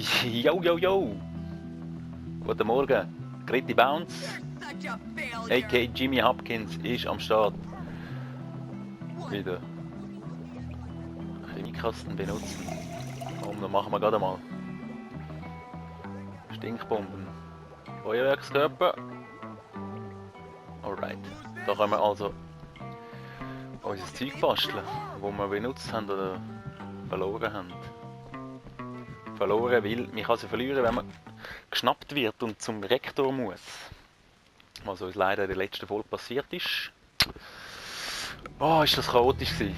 Yo, yo, yo! Guten Morgen. Gritty Bounce, a.k.a. Jimmy Hopkins, ist am Start. Wieder. Chemiekasten benutzen. Und dann machen wir gerade mal. Stinkbomben. Feuerwerkskörper. Alright. Da können wir also unser Zeug basteln, das wir benutzt haben oder verloren haben. Verloren, weil man kann sie verlieren, wenn man geschnappt wird und zum Rektor muss. Was uns leider in der letzten Folge passiert ist. Oh, ist das chaotisch gewesen.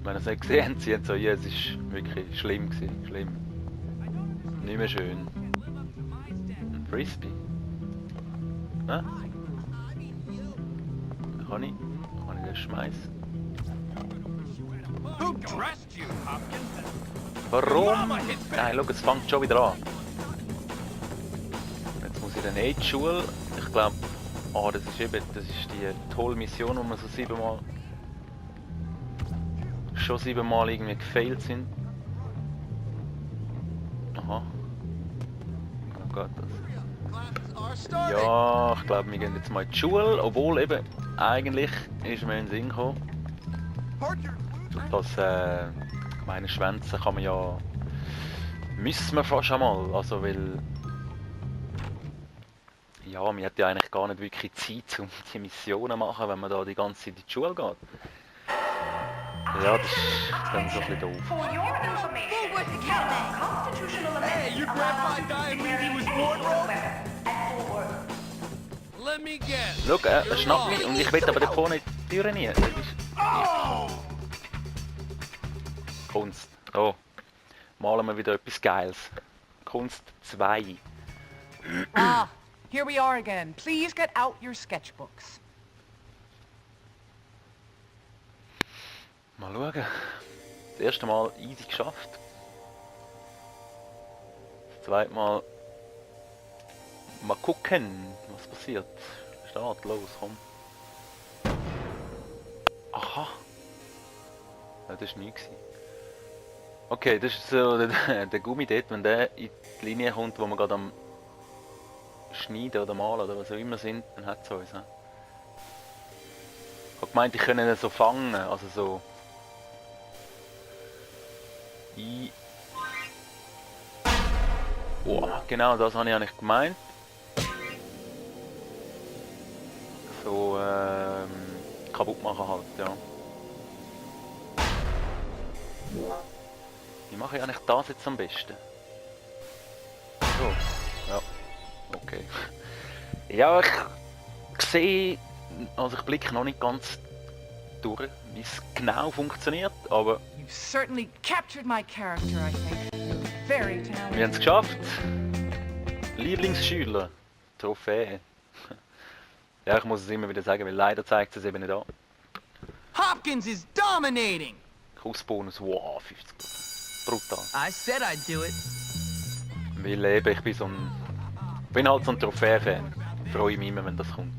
Wenn ihr es nicht gesehen habt, sehen Sie, ja, es ist wirklich schlimm gewesen. Schlimm. Nicht mehr schön. Ein Frisbee. Ne? Kann ich das schmeißen? Warum? Nein, schau, es fängt schon wieder an. Jetzt muss ich dann in die Schule. Ich glaube, das ist die tolle Mission, wo wir so schon siebenmal irgendwie gefailt sind. Aha. Oh Gott, das. Ja, ich glaube, wir gehen jetzt mal in die Schule, obwohl eben eigentlich ist mir in den Sinn gekommen, dass meine Schwänze kann man ja, müssen wir fast einmal, also weil ja, man hat ja eigentlich gar nicht wirklich Zeit, um die Missionen zu machen, wenn man da die ganze Zeit in die Schule geht. Ja, das ist dann so ein bisschen doof. Schau, er schnappt mich und ich will aber da vorne die Türe nie. Das ist Kunst. Oh, malen wir wieder etwas Geiles. Kunst 2. Ah, here we are again. Please get out your sketchbooks. Mal schauen. Das erste Mal easy geschafft. Das zweite Mal mal gucken, was passiert. Start, los, komm. Aha. Ja, das war nichts. Okay, das ist so der Gummi dort, wenn der in die Linie kommt, wo wir gerade am Schneiden oder Malen oder was auch immer sind, dann hat es uns. Ich habe gemeint, ich könnte ihn so fangen, also so Oh, genau, das habe ich eigentlich gemeint. So kaputt machen halt, ja. Wie mache ich eigentlich das jetzt am besten? So, ja, okay. Ja, ich sehe, also ich blicke noch nicht ganz durch, wie es genau funktioniert, aber You've certainly captured my character, I think. Very talented. wir haben es geschafft. Lieblingsschüler, Trophäe. Ja, ich muss es immer wieder sagen, weil leider zeigt es eben nicht an. Hopkins is dominating! Kussbonus, wow, 50%. Brutal. I said I'd do it. Weil eben, ich bin halt so ein Trophäe-Fan. Ich freue mich immer, wenn das kommt.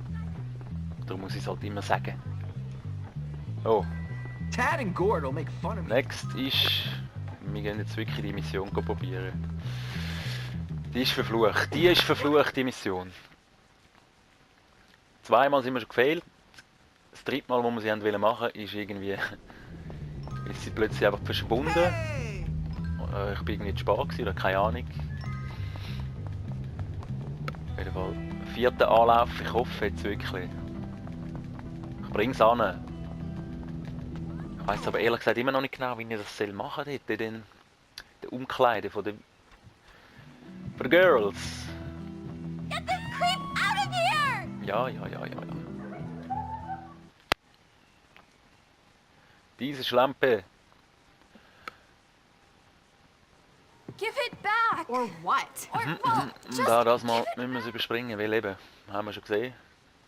Darum muss ich es halt immer sagen. Oh, Tad and Gord will make fun of me. next ist... Wir gehen jetzt wirklich die Mission probieren. Die ist verflucht. Die ist verflucht, die Mission. Zweimal sind wir schon gefailt. Das dritte Mal, wo wir sie machen wollten, ist irgendwie... ist sie plötzlich einfach verschwunden. Hey! Ich bin irgendwie zu spät gewesen, oder keine Ahnung. Auf jeden Fall. 4. Anlauf, ich hoffe jetzt wirklich. Ich bring's an. Ich weiss aber ehrlich gesagt immer noch nicht genau, wie ich das machen soll, dort in der Umkleide von den Girls. Get this creep out of here! Ja. Diese Schlampe. Give it back! Or what? Or, well, just Das mal müssen wir es überspringen, weil eben, haben wir schon gesehen.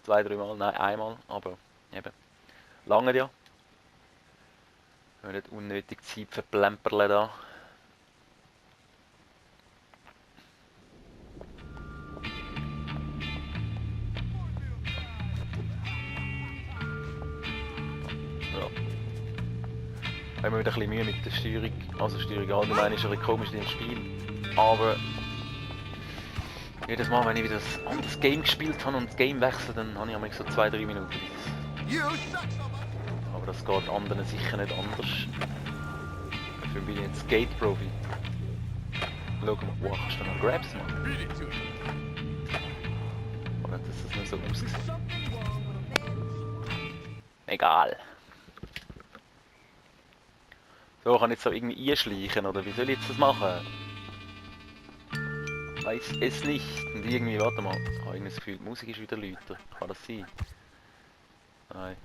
2, 3 Mal, nein, einmal, aber eben. Lange ja. Wir nicht unnötig Zeit verplemperle da. Ja. haben wir wieder ein bisschen Mühe mit der Steuerung. Also Steuerung allgemein ist ein bisschen komisch im Spiel. Aber jedes Mal, wenn ich wieder ein anderes Game gespielt habe und das Game wechsle, dann habe ich immer so 2-3 Minuten. Aber das geht anderen sicher nicht anders. Dafür bin ich jetzt Skate-Profi. Schau mal, wow, kannst du noch Grabs machen? Oder hat das nur so ausgesehen? Egal. So, kann ich jetzt so irgendwie einschleichen, oder wie soll ich jetzt das machen? Weiß es nicht. Und irgendwie, warte mal, ich habe irgendwie das Gefühl, die Musik ist wieder lauter. Kann das sein? Nein.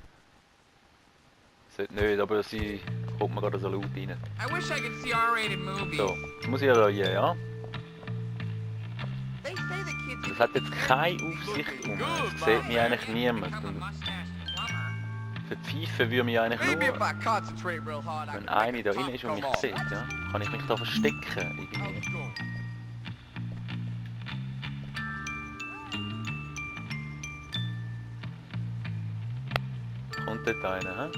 Sollte nicht, aber sie kommt mir gerade so laut rein. I wish I could see R-rated movies. So, jetzt muss ich ja da rein, ja? They say the kids Das hat jetzt keine Aufsicht um. Es sieht mich eigentlich niemand. Und verpfeifen würde mich eigentlich Maybe if nur, I concentrate real hard, I wenn can eine make da the rein top ist und mich come sieht, off. ja? Kann ich mich da verstecken, irgendwie. Kommt dort einer, hä?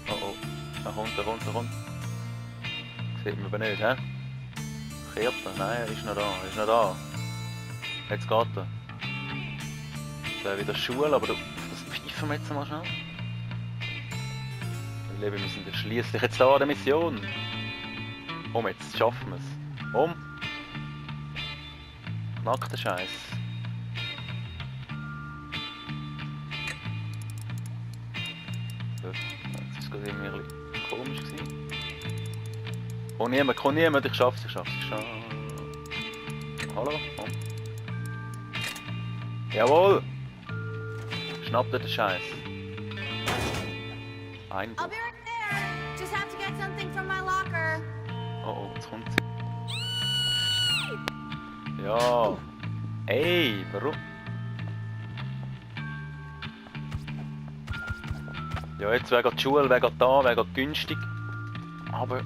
Oh oh, er kommt. Sieht man aber nicht, hä? Kehrt er? Nein, er ist noch da, Jetzt geht er. Das wäre wieder Schule, aber das pfeifen wir jetzt mal schnell. Wir leben, wir sind ja schliesslich jetzt da an der Mission. Komm, jetzt schaffen wir es. Knack den Scheiß. Jetzt ist es gerade irgendwie ein bisschen komisch gewesen. Komm niemand, ich schaff's. Hallo? Komm. Jawohl! Schnapp dir den Scheiß. Ein I'll be right there. Just have to get something from my locker. Oh, jetzt kommt sie. Ja. Ey, warum? Ja, jetzt wäre die Schule, wäre da, wäre günstig. Aber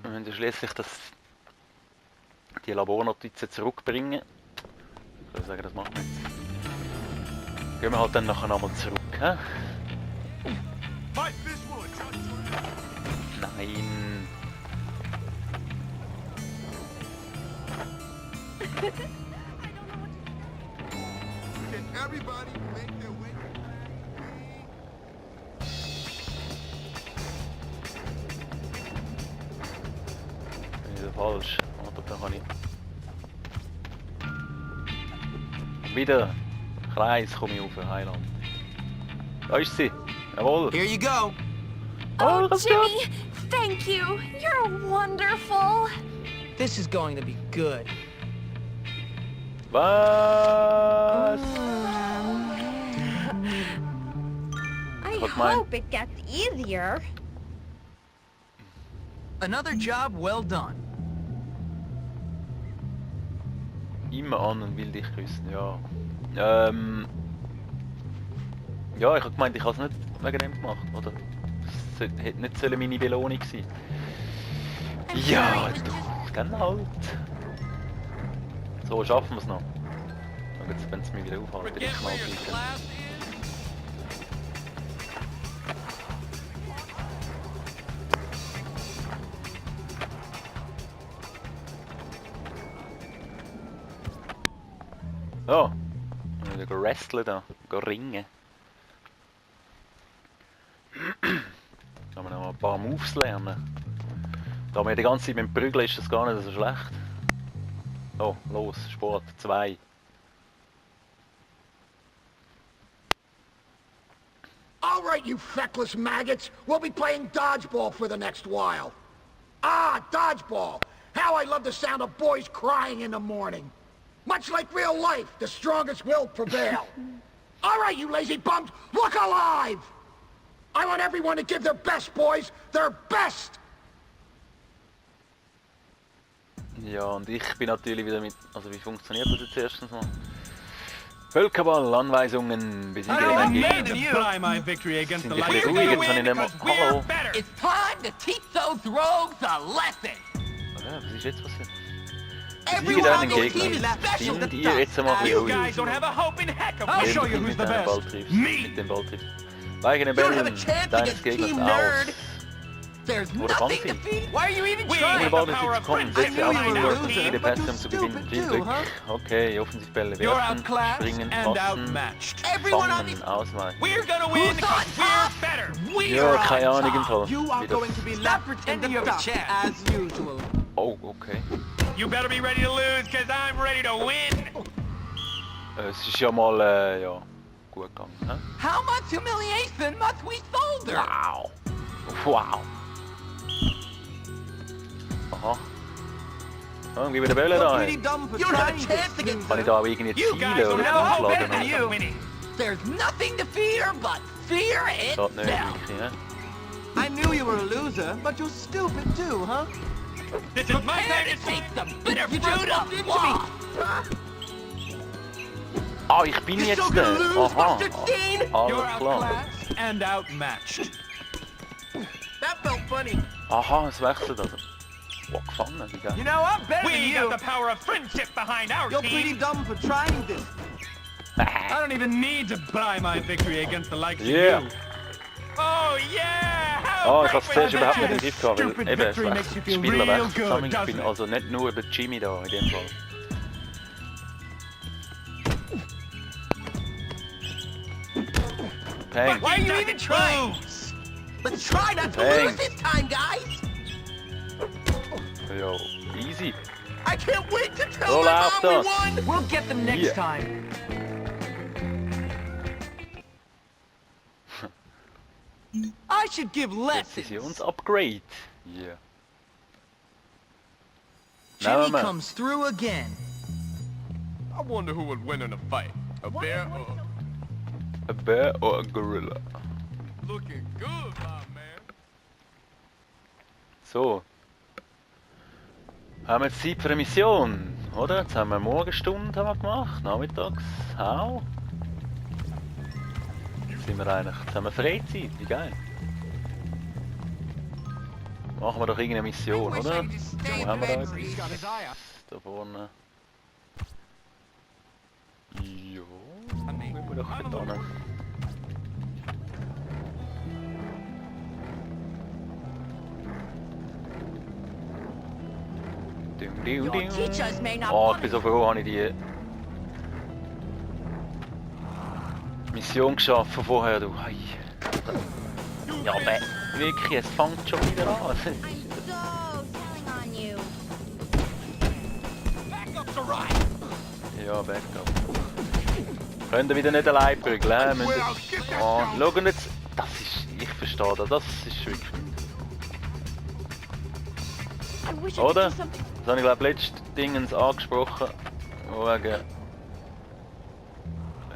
wir müssen ja schliesslich die Labornotizen zurückbringen. Ich würde sagen, das machen wir jetzt. Gehen wir halt dann nachher nochmal zurück, hä? Nein. Bin ich falsch? Oder da kann ich... Wieder. Kreis komme ich auf, Heiland. Da ist sie. Jawohl. Here you go. Oh, das Jimmy, thank you. You're wonderful. This is going to be good. Was? I Guck mal. hope it gets easier. Another job well done. Immer an und will dich küssen, ja. Ja, ich habe gemeint, ich habe es nicht wegen dem gemacht, oder? Das hätte nicht meine Belohnung sein. Ja, dann halt. So, schaffen wir es noch. Und jetzt, wenn es mich wieder aufhalten, ich mal bitte. So, wir gehen wrestlen da, gehen ringen. Da haben wir noch ein paar Moves lernen. Da wir die ganze Zeit mit dem Prügeln ist das gar nicht so schlecht. So, los, Sport 2. All right, you feckless maggots. We'll be playing dodgeball for the next while. Ah, dodgeball. How I love the sound of boys crying in the morning. Much like real life, the strongest will prevail. All right, you lazy bums, look alive! I want everyone to give their best, boys, their best! Ja, und ich bin natürlich wieder mit... Also wie funktioniert das jetzt erstens mal? Völkerball, Anweisungen, besiege den Gegner. Sind die ein bisschen ruhig, jetzt kann ich nicht mehr... Hallo! It's time to teach those rogues a lesson. Ja, was ist jetzt passiert? Everyone on den this team is Gegner. special. Sind ihr jetzt einmal ein You bisschen guys don't ruhig? have a hope in heck of I'll me. show you Wenn du who's the mit dem Ball best. triffst. Me. Mit dem Ball triffst. Weigende You don't have a Bällen chance deines against Gegners Team aus. Nerd. There's Oder nothing Banfi. to feed. Why are you even We Ohne have trying? Ball the power besitzt of kommen, friendship setze auf behind die our Würfe, viele team. Pässe um zu gewinnen. Viel Glück. Okay, Offensivbälle You're werfen, outclassed springen, and passen, outmatched. Everyone on this... fangen, ausweichen. We're gonna win because we're better. Ja, keine Ahnung im Fall. You are Wie das- going to be left pretending you have a chance, as usual. Oh, okay. You better be ready to lose because I'm ready to win. Es ist ja mal, ja, gut gegangen. Hä? How much humiliation must we shoulder? Wow. Wow. Aha. Oh, gib mir den Bälle da. Pretty dumb for trying this. Kann ich da auch irgendwie You guys zielen don't oder have a hope in aufladen? heck Oder? of winning. There's nothing to fear but fear Geht nicht itself. wirklich, hä? I knew you were a loser, but you're stupid too, huh? This is my time to take the bitter fruit of war. Ah, ich bin You're jetzt so der. gonna lose, Aha. Mustard Seed. You're Alles klar. outclassed and outmatched. That felt funny. Aha, es wechselt also. Wow, gefangen, wie geil. You know, I'm better than We you. got the power of friendship behind our You're pretty team. dumb for trying this. I don't even need to buy my victory against the likes Yeah. of you. Oh yeah! How Ah, ich great hab's was zuerst that? überhaupt nicht im Griff gehabt, Stupid weil eben, es victory makes you wechselt. feel Spieler real wechseln good, zusammen. Ich doesn't bin it? also nicht nur über Jimmy da in dem Fall. Peng. Why are you even trying? Let's try not to Dang. lose this time, guys. Ja, easy. I can't wait to tell So my läuft mom we das. won. We'll get them next Yeah. time. I should give lessons. Präzisionsupgrade. Yeah. Jimmy Never mind. comes through again. I wonder who would win in a fight. A bear or... A bear or a gorilla? Looking good, my man. So. Haben wir jetzt Zeit für eine Mission, oder? Jetzt haben wir Morgenstunde haben wir gemacht, nachmittags auch. Jetzt sind wir eigentlich, jetzt haben wir Freizeit, wie geil. Machen wir doch irgendeine Mission, oder? Wo haben wir da etwas? He's got his eye out. Da vorne. Ja, nehmen wir doch da hin. Your teachers may not Oh, ich want bin so froh, habe ich die Mission geschaffen vorher, du. Hei. Ja, aber wirklich, es fängt schon wieder an. I'm so telling on you. Backup's a ride. Ja, Backup. Könnt ihr wieder nicht allein prügeln, hä? Oh, schau jetzt, das ist, ich verstehe das, das ist wirklich nicht. I wish I could Oder? do something. Das habe ich glaube letztes Dingens angesprochen, wegen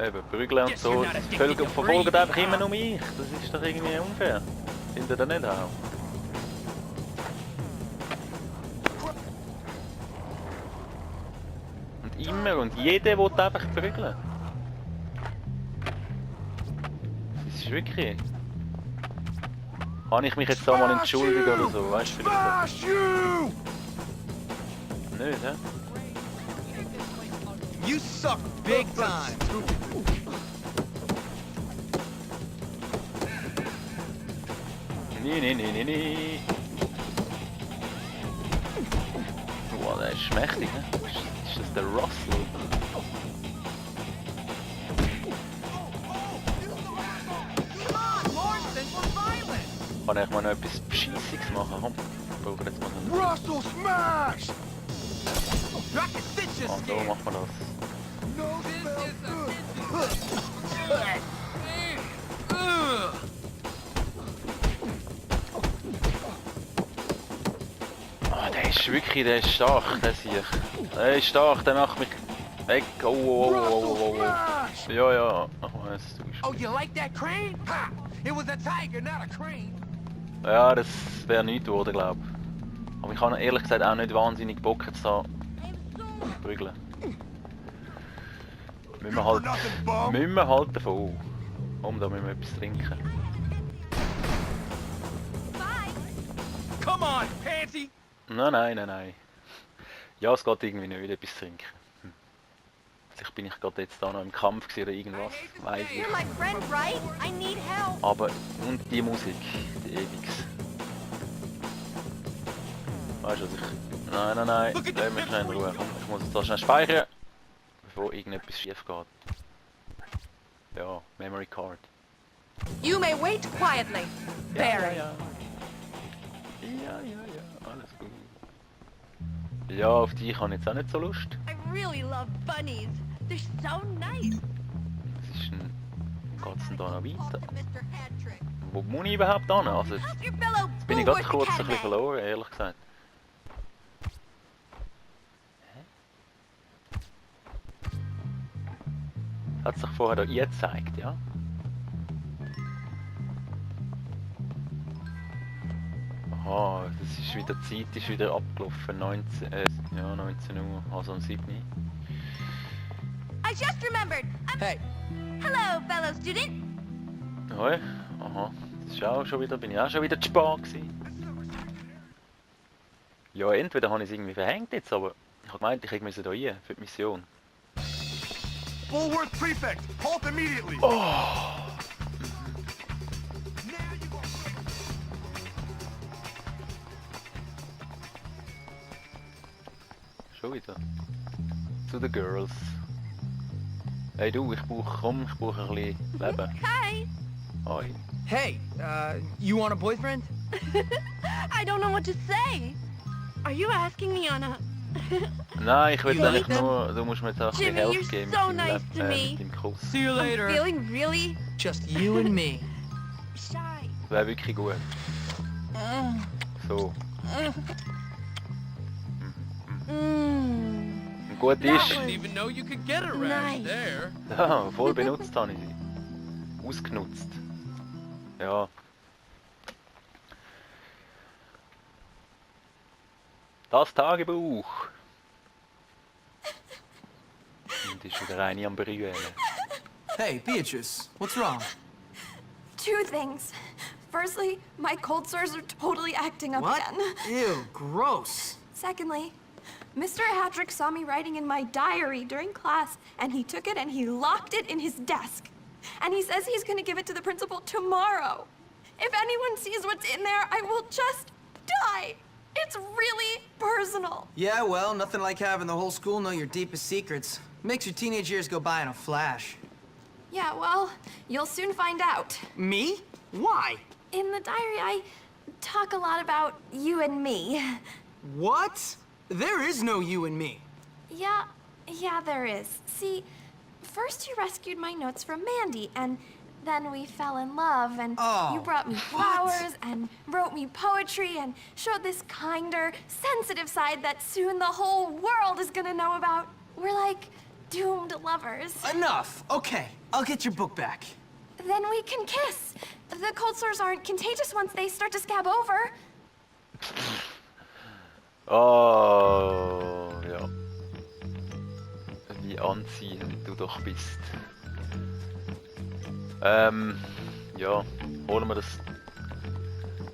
eben Prügeln und so. Die verfolgen einfach immer nur mich, das ist doch irgendwie unfair. Findet ihr nicht auch? Und immer und jeder will einfach prügeln. Das ist wirklich... Kann ich mich jetzt da mal entschuldigen oder so, weißt du? Smash you! Nicht, hä? You suck big time. Nee. Boah, der ist mächtig, ne? Ist das der Russell? Come on, more simple violence. Kann ich mal noch etwas Bescheissiges machen? Komm, ich brauche jetzt mal so einen... Russell smash! Rocket Stitch is Ah, so scared. macht man das. No spell good. Ah, der ist stark, der sehe ich. Der ist stark, der macht mich weg. Oh. Smash! Ja. Ach, weiss, du bist... Oh, you like that crane? Ha! It was a tiger, not a crane. Ja, das wäre nichts geworden, glaube ich. Aber ich habe ehrlich gesagt auch nicht wahnsinnig Bock jetzt da I'm so zu prügeln. Müssen wir halt davon. Da müssen wir etwas trinken. bye. Come on, pansy. Nein. Ja, es geht irgendwie nicht, etwas zu trinken. Vielleicht bin ich gerade jetzt da noch im Kampf gewesen oder irgendwas, weiß ich. You're my friend, right? I need help. Aber, und die Musik, die ewiges. Weißt du, was ich... Nein, nein, nein, lass mich schnell in Ruhe. Komm, ich muss jetzt da schnell speichern, bevor irgendetwas schief geht. Ja, Memory Card. You may wait quietly. Barry. Ja, alles gut. Ja, auf die habe ich jetzt auch nicht so Lust. I really love bunnies. They're so nice. Was ist denn... Geht's denn da noch weiter? Mr. Hattrick. Wo muss ich überhaupt hin? Also, jetzt Your fellow bin ich gerade Bulwark kurz ein bisschen Academy. verloren, ehrlich gesagt. Hat sich vorher da gezeigt, ja? Aha, das ist wieder, die Zeit ist wieder abgelaufen, 19 Uhr, also um 7 Uhr. I just remembered. Hey, Hello, fellow student. Hoi, aha, das ist auch schon wieder, bin ich auch schon wieder zu spät gewesen. Ja, entweder habe ich es irgendwie verhängt jetzt, aber ich habe gemeint, ich müsse da rein für die Mission. Bulworth Prefect, halt immediately! Schon wieder. Zu den Girls. Hey du, ich brauche ein bisschen Leben. Hi. Hi. hey, you want a boyfriend? I don't know what to say. Are you asking me on a... Nein, ich will You eigentlich like them? nur, du musst mir jetzt auch ein bisschen Jimmy, Hilfe you're geben so mit nice to me. mit dem Kuss. See you I'm later. feeling really Just you and me. shy. Das wäre wirklich gut. So. Und gut That ist, Didn't even know you could get a rash Nice. there. ja, voll benutzt habe ich sie. Ausgenutzt. Ja. Das Tagebuch. Und ist wieder eine am Brüllen. Hey, Beatrice, what's wrong? Two things. Firstly, my cold sores are totally acting up again. Ew, gross. Secondly, Mr. Hattrick saw me writing in my diary during class, and he took it and he locked it in his desk. And he says he's gonna give it to the principal tomorrow. If anyone sees what's in there, I will just die. It's really personal. Yeah, well, nothing like having the whole school know your deepest secrets. Makes your teenage years go by in a flash. Yeah, well, you'll soon find out. Me? Why? In the diary, I talk a lot about you and me. What? There is no you and me. Yeah, there is. See, first you rescued my notes from Mandy, and then we fell in love, and Oh, you brought me flowers, and wrote me poetry, and showed this kinder, sensitive side that soon the whole world is gonna know about. We're like doomed lovers. Enough. Okay, I'll get your book back. Then we can kiss. The cold sores aren't contagious once they start to scab over. Oh, ja. Wie anziehend du doch bist. Ja, holen wir das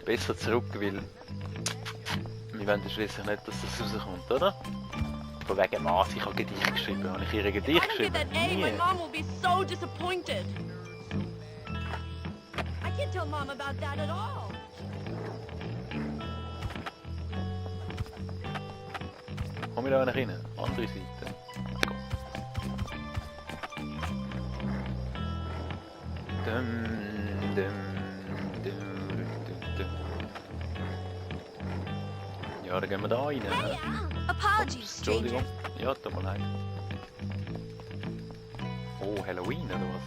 besser zurück, weil wir wollen ja schliesslich nicht, dass das rauskommt, oder? Von wegen was, ich habe Gedicht geschrieben. Habe ich ihr ein If Gedicht I don't get geschrieben? that A, my Nie. mom will be so disappointed. I can't tell mom about that at all. Komm ich da rein? Andere Seite. Dum, dum, dum, dum, dum. Ja, dann gehen wir da rein. hä? Apologies, Entschuldigung. stranger. Ja, tut mir leid. Oh, Halloween oder was?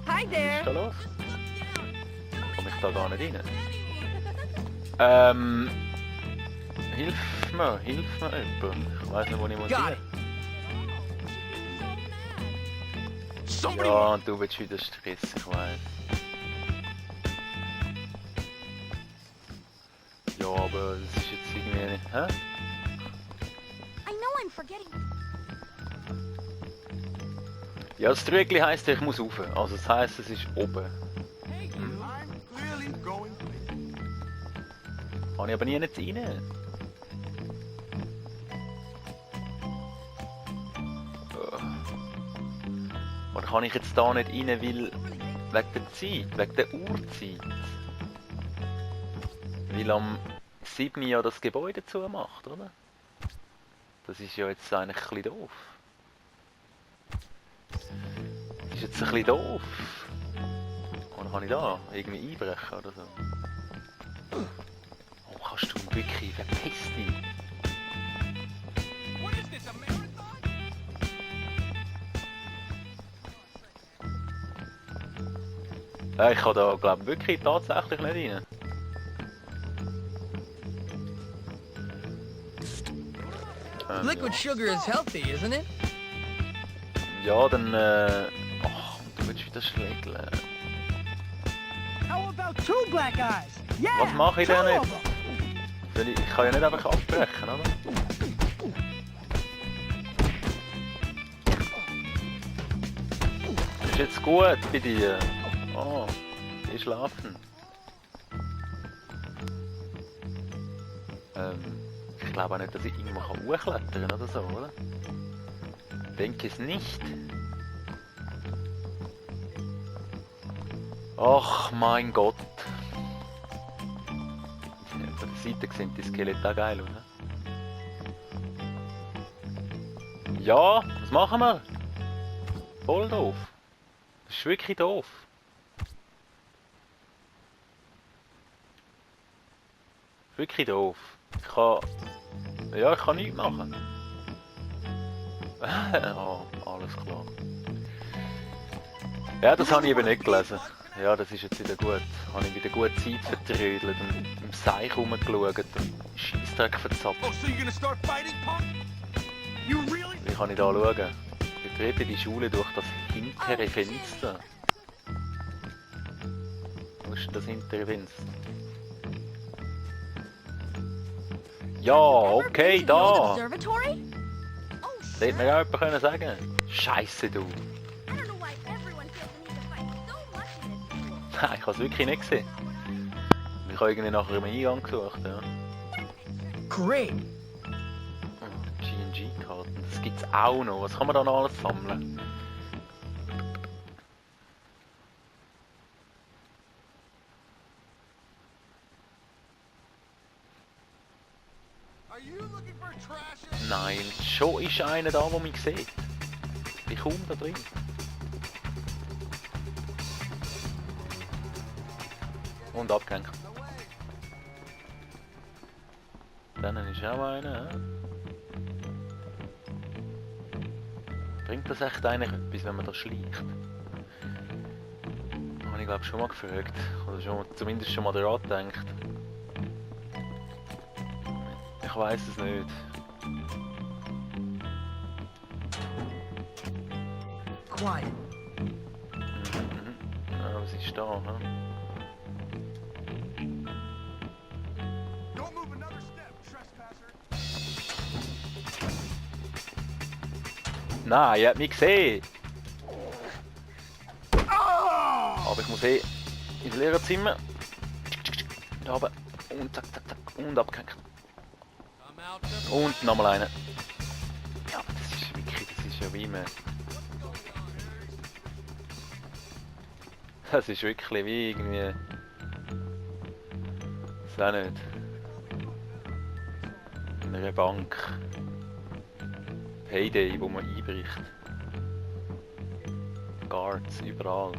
Hi Was there. ist da los? Komm ich da gar nicht rein? Hilf mir jemand. Ich weiß nicht, wo ich muss Got hin. it. Somebody Ja, und du willst wieder Stress, ich weiß. Ja, aber das ist jetzt irgendwie... Hä? I know I'm forgetting. Ja, das Trügli heisst, ich muss rauf. Also das heisst, es ist oben. I'm clearly going. Kann ich aber nie nicht rein. kann ich jetzt da nicht rein, weil wegen der Zeit, wegen der Uhrzeit. Weil am 7. ja das Gebäude zumacht, oder? Das ist ja jetzt eigentlich ein bisschen doof. Das ist jetzt ein bisschen doof. Oder kann ich da irgendwie einbrechen oder so? Oh, kannst du wirklich verpiss dich? Ja, ich kann da glaube wirklich tatsächlich nicht rein. Liquid sugar is healthy, isn't it? Ja, dann ach, du willst wieder schlägeln. How about two black eyes? Yeah, Was mache ich denn two nicht? of them. Ich kann ja nicht einfach abbrechen, oder? Ist jetzt gut bei dir? Oh, die schlafen. Ich glaube auch nicht, dass ich irgendwo hochklettern kann oder so, oder? Denke es nicht. Ach mein Gott. Von der Seite sehen die Skelette auch geil, oder? Ja, was machen wir? Voll doof. Das ist wirklich doof. Wirklich doof. Ich kann... Ja, ich kann nichts machen. Oh, alles klar. Ja, das habe ich eben nicht gelesen. Ja, das ist jetzt wieder gut. Habe ich wieder gut Zeit vertrödelt und im Seich rumgeschaut und Scheissdreck verzapft. Oh, so you're gonna start fighting, punk? You really? Wie kann ich da schauen? Ich betrete die Schule durch das hintere Fenster. Wo ist denn das hintere Fenster? Ja, okay, da! Observatory? Oh, Das hätte mir auch jemand können sagen. Scheisse, du! I don't know why everyone feels the need to fight so much in this school. Nein, ich habe es wirklich nicht gesehen. Ich habe irgendwie nachher im Eingang gesucht, ja. Great. GNG-Karten, das gibt's auch noch. Was kann man da noch alles sammeln? Are you looking for trash? Nein, schon ist einer da, der mich sieht. Ich bin kaum da drin. Und abgehängt. Dann ist auch einer. Bringt das echt eigentlich etwas, wenn man da schleicht? Habe ich glaube schon mal gefragt. Oder schon, zumindest schon mal daran gedacht. Ich weiß es nicht. Quiet. Ja, was ist da? Hm? Don't move another step, trespasser. Nein, ihr habt mich gesehen! Aber ich muss ins Lehrerzimmer. Da oben. Und zack, zack, zack. Und abgehängt. Und nochmal einen. Ja, aber das ist wirklich, das ist ja wie man... Das ist wirklich wie irgendwie... Ich weiß auch nicht. In einer Bank. Payday, wo man einbricht. Guards, überall.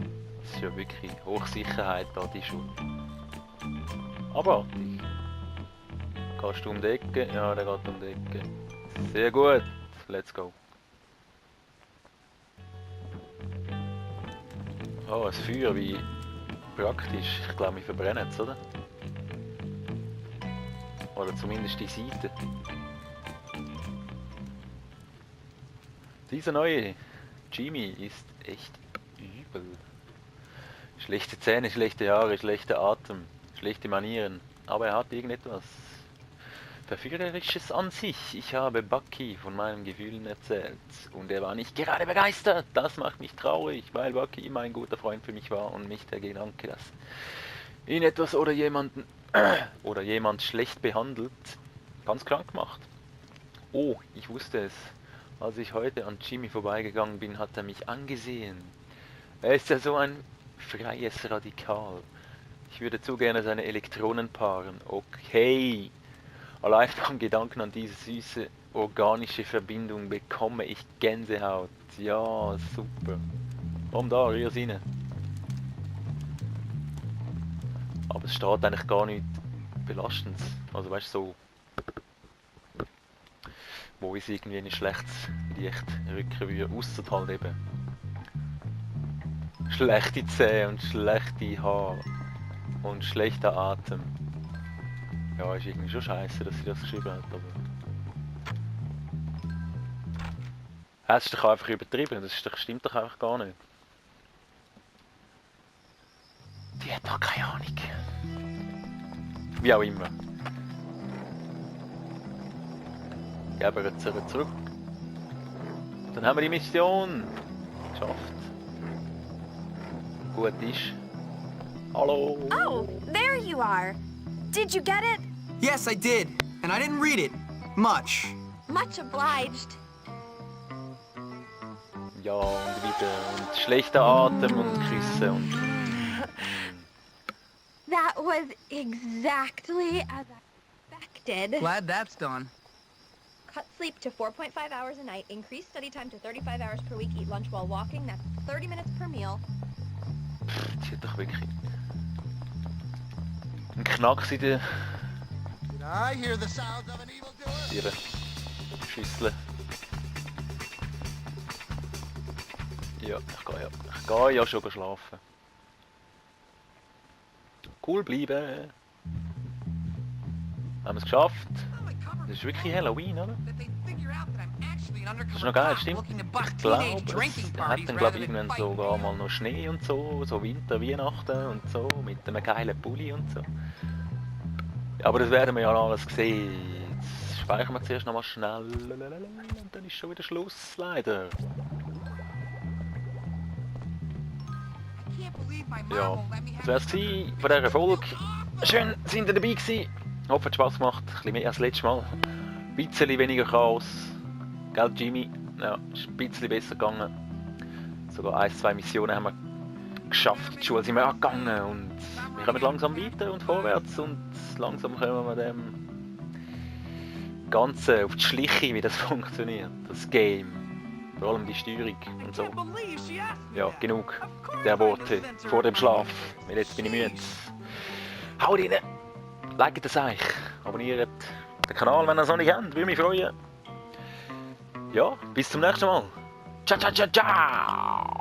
Das ist ja wirklich Hochsicherheit da, die Schule. Aber... Gehst du um die Ecke? Ja, der geht um die Ecke. Sehr gut. Let's go. Oh, das Feuer, wie praktisch. Ich glaube, wir verbrennen es, oder? Oder zumindest die Seite. Dieser neue Jimmy ist echt übel. Schlechte Zähne, schlechte Haare, schlechter Atem, schlechte Manieren. Aber er hat irgendetwas Verführerisches an sich. Ich habe Bucky von meinen Gefühlen erzählt und er war nicht gerade begeistert. Das macht mich traurig, weil Bucky immer ein guter Freund für mich war und mich der Gedanke, dass ihn etwas oder jemanden oder jemand schlecht behandelt, ganz krank macht. Oh, ich wusste es. Als ich heute an Jimmy vorbeigegangen bin, hat er mich angesehen. Er ist ja so ein freies Radikal. Ich würde zu gerne seine Elektronen paaren. Okay. Allein beim Gedanken an diese süße organische Verbindung bekomme ich Gänsehaut. Ja, super. Warum da? Rühr's rein. Aber es steht eigentlich gar nichts Belastendes. Also weißt du, so... wo ist irgendwie ein schlechtes Licht rücken würde, ausser halt eben... schlechte Zähne und schlechte Haare. Und schlechter Atem. Ja, ist irgendwie schon scheiße, dass sie das geschrieben hat, aber... Es ist doch einfach übertrieben, stimmt doch einfach gar nicht. Die hat doch keine Ahnung. Wie auch immer. Geben wir jetzt zurück. Dann haben wir die Mission geschafft. Gut ist. Hallo. Oh, there you are. Did you get it? Yes, I did. And I didn't read it. Much. Much obliged. Ja, und wieder. Und schlechter Atem und Küsse und... That was exactly as I expected. Glad that's done. Cut sleep to 4.5 hours a night. Increase study time to 35 hours per week. Eat lunch while walking. That's 30 minutes per meal. Die hat doch wirklich... Ein Knacks in der... Did I hear the sounds of an evildoer? ihre Schüssel. Ja, ich gehe ja schon schlafen. Cool bleiben. Haben wir es geschafft? Das ist wirklich Halloween, oder? Das ist noch geil, stimmt. Ich glaube, es hat dann glaube ich irgendwann sogar mal noch Schnee und so Winter, Weihnachten und so, mit einem geilen Pulli und so. Ja, aber das werden wir ja alles sehen. Jetzt speichern wir zuerst noch mal schnell und dann ist schon wieder Schluss, leider. Ja, das wär's gewesen von dieser Folge. Schön, sind ihr dabei gewesen. Ich hoffe, es hat Spass gemacht. Ein bisschen mehr als letztes Mal. Ein bisschen weniger Chaos. Gell, Jimmy? Ja, ist ein bisschen besser gegangen. Sogar 1-2 Missionen haben wir geschafft. In die Schule sind wir angegangen und wir kommen langsam weiter und vorwärts und langsam kommen wir dem Ganzen auf die Schliche, wie das funktioniert. Das Game. Vor allem die Steuerung und so. Ja, genug der Worte vor dem Schlaf, weil jetzt bin ich müde. Haut rein, liked das euch, abonniert den Kanal, wenn ihr es noch nicht habt, würde mich freuen. Ja, bis zum nächsten Mal. Ciao, ciao, ciao, ciao!